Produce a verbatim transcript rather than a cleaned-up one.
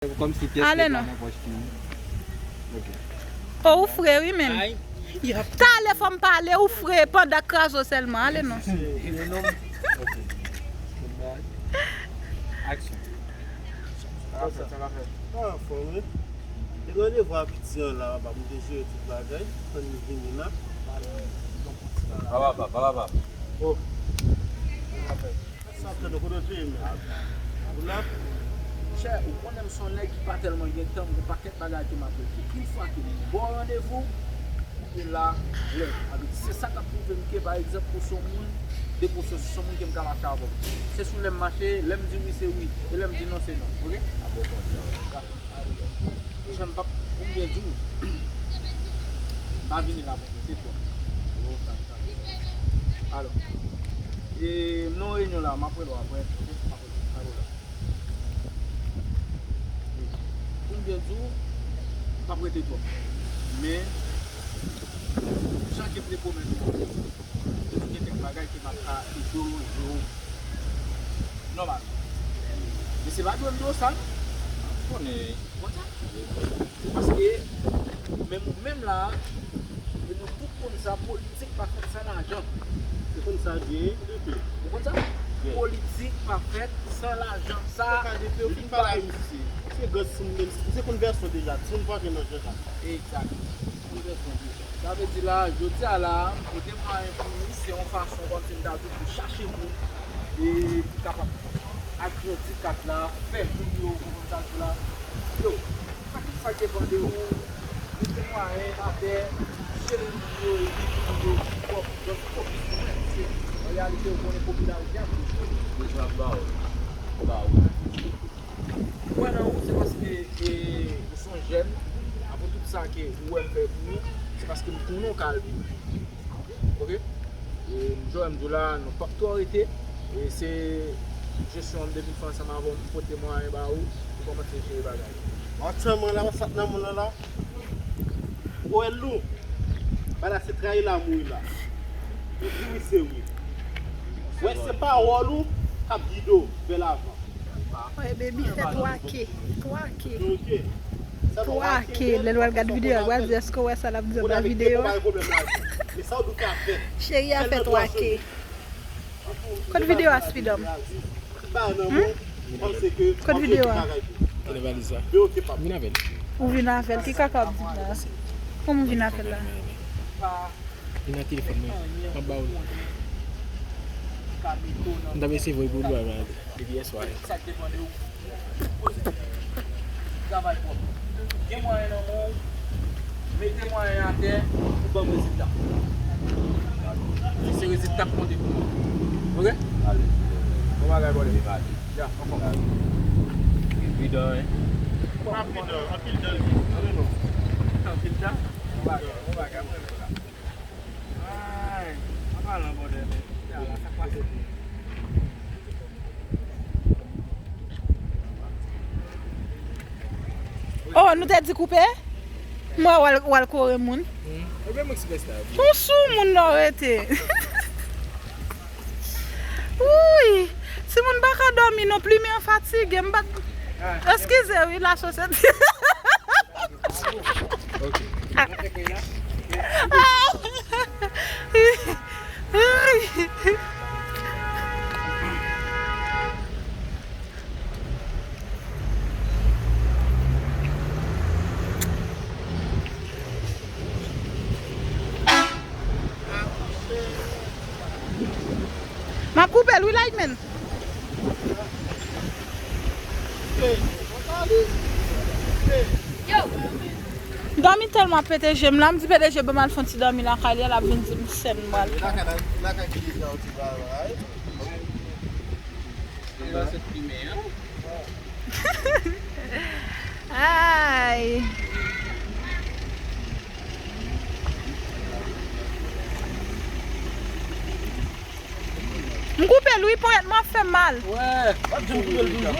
Kòmsi pyès nèg la nan pòch fini. Ok. Oh, ou fre wi menm. Talè fò m pale, ou fre pandan krazo sèlman. Ale non. Aksyon. Sa ka fèt, sa ka fèt. Ah, anfòm wi. Te gen randevou a piti an la anba, m te jere tout bagay, tann li vini la. Papa, papa, papa. Oh. Sa fè nou kote peye men. Ou la? Monchè, ou konnen m se yon nèg ki pa tèlman gen tan, m gen pakèt bagay ke m ap regle. Yon fwa ke m ba w randevou, ou te la lè. Avèk se sa k ap pwouve m ke, pa egzanp, ou se yon moun, depi w se, se yon moun ke m ka mache avè w. Se sou lè m mache, lè m di wi se wi, e lè m di non se non. Oke? Monchè, m p ap, pou m byen di w, m pa vini la pou se twòp. Alò, e, m nan yon reyinyon la, m ap rele w apre, oke? M ap rele w, m ap rele w. Pou m byen di w, m p ap rete twòp. Men, jan ke m te pwomèt ou an, gen kèk bagay ke m ap ka ede w jere w nòmal. Men se pa dwe m di w sa, non. Ou konnen. Ou konn sa? Paske, menm ou menm la, e nou tout konn sa, politik pa fèt san lajan. Se konn sa l ye, depi. Ou konn sa? Politik pa fèt san lajan. Sa, li pa. Se granmoun menm, se konvèsyon deja, timoun pa gen nan jan sa. Egzak. Konvèsyon deja. Sa vle di la, jodi a la, m pote mwayen pou nou, se yon fason kòmsi m ta di pou chache moun, e ki kapab agrandi kad la, fè moun yo, kòman m ta di la, yo, fè tout sa k depann de ou, mete mwayen atè, jere moun yo, epi moun yo, pwòp, just focus pou mwen, paske, an reyalite, ou konnen popilarite ap toujou. Deja ba ou, ba ou. Ou wè nan ou, se paske, e, ou se yon jèn. Apre tout sa ke ou wè m fè pou ou, se paske m konnen w ka al pi lwen. Oke? E, jan m di w la, nou p ap twò rete. E se jesyon an, m te vin fè ansanm avè w, m pote mwayen ba ou, pou kòmanse jere bagay. Aktyèlman la, WhatsApp nan moun nan la. Ou wè lou. Bagay la se trayi la mouri la. Ou di wi se wi. Ou wè se pawòl ou k ap gide w vè lavan. Oye, baby, fè twa ke. Twa ke. Twa ke. Lè l pral gad videyo a, l pral di, èske w wè sa l ap di anba videyo a? Cheri a fè twa ke. Kot videyo a, Speedom? Hmm? Kot videyo a? Vin avè l. Ou vin avè l? Ki kaka w ap di la? Kòman w vin avè l la? Li nan telefòn mwen. M ap ba ou li. M t ap eseye voye pou ou, depi yèswa. Travay pwòp. Gen mwayen nan men w, mete mwayen atè pou ban m rezilta. Se rezilta k konte pou mwen. Oke? Ale. Bon bagay, bòdè. Ya, anfòm. Evidan, wi. Anpil dan, anpil dan li. Anpil dan? Bon bagay, bon bagay, mwen renmen sa. Ay, an palan bòdè, men. Ya la, sa k pase? Oh, nou te di koupe? M wè w al, w al kore moun. Hmm. Ebyen, mwen ki sipèsta. Ou sou moun nan w rete. Wouy! Timoun pa ka dòmi non plis, men an fatige. M pa t... Ah. Eskize, wi, la sosyete. Ok. M ap koupe l wi, Lightman. Dòmi tèlman pete je m la, m di P D G ban m al fè yon ti dòmi lakay li, l ap vin di m sèn m pral pran. Ay. M koupe l wi, ponyèt mwen ap fè m mal. Wè, w ap di m koupe l toujou.